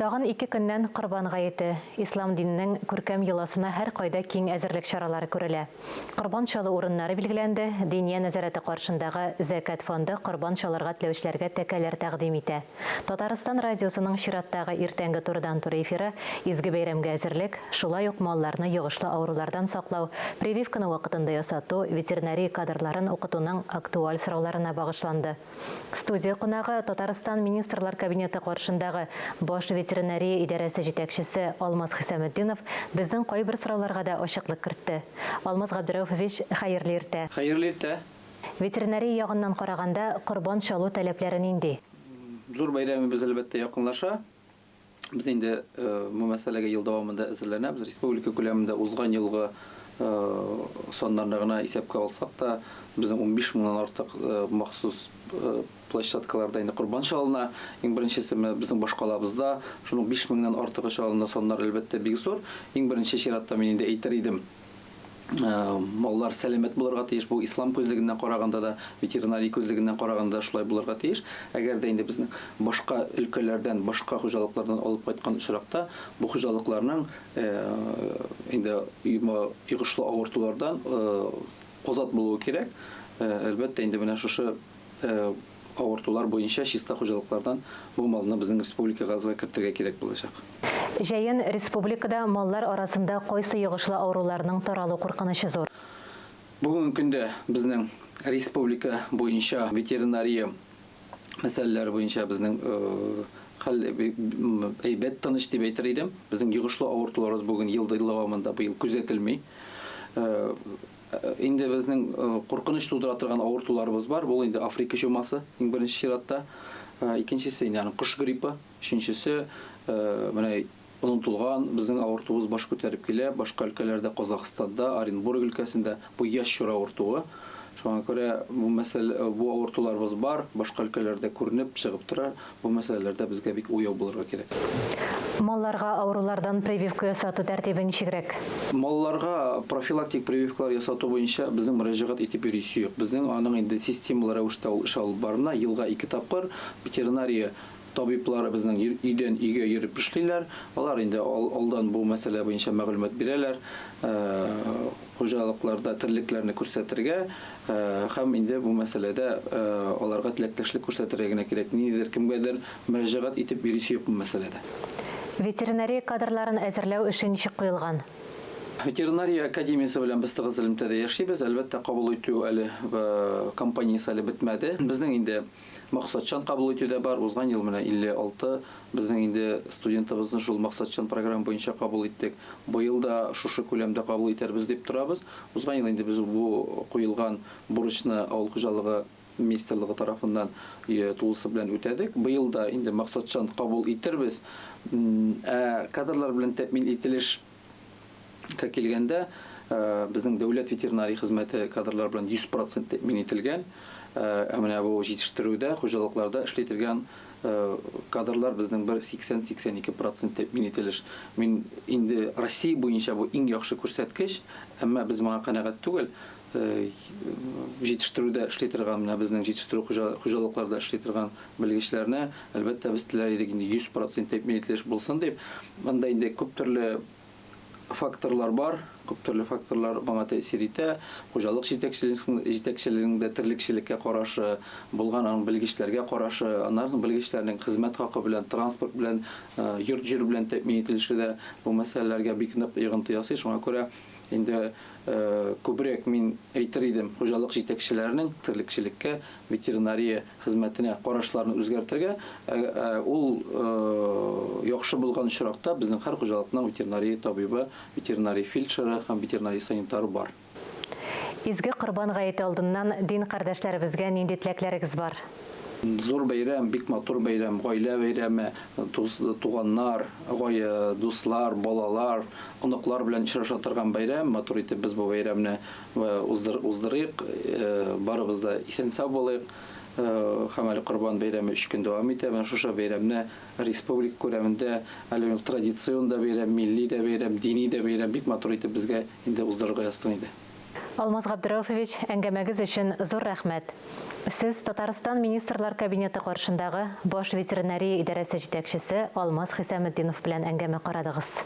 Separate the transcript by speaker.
Speaker 1: Тагын ике көннән Корбан гаете. Ислам диненең күркәм йоласына һәркайда киң әзерлек чаралары күрелә. Корбан чалу урыннары билгеләнде, Диния нәзарәте каршындагы Зәкят фонды корбан чалырга теләүчеләргә тәкәләр тәкъдим итә. Татарстан радиосының чираттагы иртәнге турыдан-туры эфиры изге бәйрәмгә әзерлек, шулай ук малларны йогышлы авырулардан саклау, прививканы вакытында ясату, ветеринария кадрларын укытуның актуаль сорауларына багышланды. Студия кунагы, Татарстан Министрлар Кабинеты каршындагы Баш ветеринария идарәсе җитәкчесе Алмаз Хисаметдинов безнең кайбер сорауларга да ачыклык кертте. Алмаз Габдрәүфович, хәерле иртә!
Speaker 2: Хәерле иртә!
Speaker 1: Ветеринария ягыннан караганда, корбан чалу таләпләре нинди?
Speaker 2: Зур бәйрәмебез, әлбәттә, якынлаша. Без инде бу мәсьәләгә ел дәвамында әзерләнәбез. Республика күләмендә узган елгы саннарны гына исәпкә алсак та, безнең 15 меңнән артык махсус площадкаларда инде корбан чалына. Иң беренчесе менә безнең башкалабызда, шуның 5 меңнән артыгы чалына, саннар әлбәттә бик зур. Иң беренче чиратта мин инде әйтер идем, маллар сәламәт булырга тиеш. Бу ислам күзлегеннән караганда да, ветеринария күзлегеннән караганда да шулай булырга тиеш. Әгәр дә инде безнең башка өлкәләрдән, башка хуҗалыклардан алып кайткан очракта, бу хуҗалыкларның инде йогышлы авыртулардан азат булуы кирәк. Әлбәттә, инде менә шушы авыртулар буенча чиста хуҗалыклардан бу малны безнең республикагызга кертергә кирәк булачак.
Speaker 1: Җәен республикада маллар арасында кайсы йогышлы авыруларның таралу куркынычы зур?
Speaker 2: Бүгенге көндә безнең республика буенча ветеринария мәсьәләләре буенча безнең хәл әйбәт, тыныч дип әйтер идем. Безнең йогышлы авыртуларыбыз бүген ел дәвамында быел күзәтелми. Инде безнең куркыныч тудыра торган авыртуларыбыз бар. Бу инде Африка чумасы, иң беренче чиратта. Икенчесе инде аның кош гриппы, өченчесе менә онытылган безнең авыртуыбыз баш күтәреп килә. Башка өлкәләрдә, Казахстанда, Оренбург өлкәсендә бу яшь чор авыртуы. Шуңа күрә бу мәсьәлә, бу авыртуларыбыз бар, башка өлкәләрдә күренеп чыгып тора. Бу мәсьәләләрдә безгә бик уяу булырга кирәк.
Speaker 1: Малларга авырулардан прививка ясату тәртибе ничегрәк?
Speaker 2: Малларга профилактик прививкалар ясату буенча безнең мөрәҗәгать итеп йөрисе юк. Безнең аның инде системалы рәвештә ул эш алып барыла. Елга ике тапкыр ветеринария табиблары безнең өйдән өйгә йөреп эшлиләр. Алар инде алдан бу мәсьәлә буенча мәгълүмат бирәләр. Хуҗалыкларда терлекләрне күрсәтергә һәм инде бу мәсьәләдә аларга теләктәшлек күрсәтергә генә кирәк. Ниндидер кемгәдер мөрәҗәгать итеп йөрисе юк бу мәсьәләдә.
Speaker 1: Ветеринария кадрларын әзерләү эше ничек куелган?
Speaker 2: Ветеринария академиясе белән без тыгыз элемтәдә яшибез. Әлбәттә, кабул итү әле кампаниясе әле бетмәде. Безнең инде максатчан кабул итү дә бар. Узган ел менә 56 Безнең инде студентыбызны шул максатчан программа буенча кабул иттек. Быел да шушы күләмдә кабул итәрбез дип торабыз. Узган ел инде без бу куелган бурычны авыл хуҗалыгы министрлыгы тарафыннан тулысы белән үтәдек. Быел да инде максатчан кабул итербез. Ә кадрлар белән тәэмин ителеш ка килгәндә, безнең дәүләт ветеринария хезмәте кадрлар белән 100 процент тәэмин ителгән. Ә менә бу җитештерүдә, хуҗалыкларда эшли торган кадрлар безнең бер 80-82 процент тәэмин ителеш. Мин инде Россия буенча бу иң яхшы күрсәткеч, әмма без моңа канәгать түгел. Җитештерүдә эшли торган, менә безнең җитештерү хуҗалыкларда эшли торган белгечләрне, әлбәттә, без теләр идек инде 100 процент тәэмин ителеш булсын дип. Монда инде күп төрле факторлар бар, күп төрле факторлар моңа тәэсир итә. Хуҗалык җитәкчелегенең дә терлекчелеккә карашы, булган аның белгечләргә карашы, аннары белгечләрнең хезмәт хакы белән, транспорт белән, йорт-җир белән тәэмин ителеше дә бу мәсьәләләргә бик нык йогынты ясый. Шуңа күрә инде күбрәк мин әйтер идем, хуҗалык җитәкчеләренең терлекчелеккә, ветеринария хезмәтенә карашларны үзгәртергә. Ул яхшы булган очракта безнең һәр хуҗалыкның ветеринария табибы, ветеринария фельдшеры һәм ветеринария санитары бар.
Speaker 1: Изге Корбан гаете алдыннан дин кардәшләребезгә нинди теләкләрегез бар?
Speaker 2: Зур бәйрәм, бик матур бәйрәм, гаилә бәйрәме, дус, туганнар, дуслар, балалар, оныклар белән очраша торган бәйрәм. Матур итеп без бу бәйрәмне уздырыйк, барыбыз да исән-сау булыйк. Һәм әле Корбан бәйрәме өч көн дәвам итә. Менә шушы бәйрәмне республика күләмендә әле традицион да бәйрәм, милли дә бәйрәм, дини дә бәйрәм бик матур итеп безгә инде уздырырга язсын иде.
Speaker 1: Алмаз Габдрәүфович, әңгәмәгез өчен зур рәхмәт. Сез Татарстан Министрлар Кабинеты каршындагы Баш ветеринария идарәсе җитәкчесе Алмаз Хисаметдинов белән әңгәмә карадыгыз.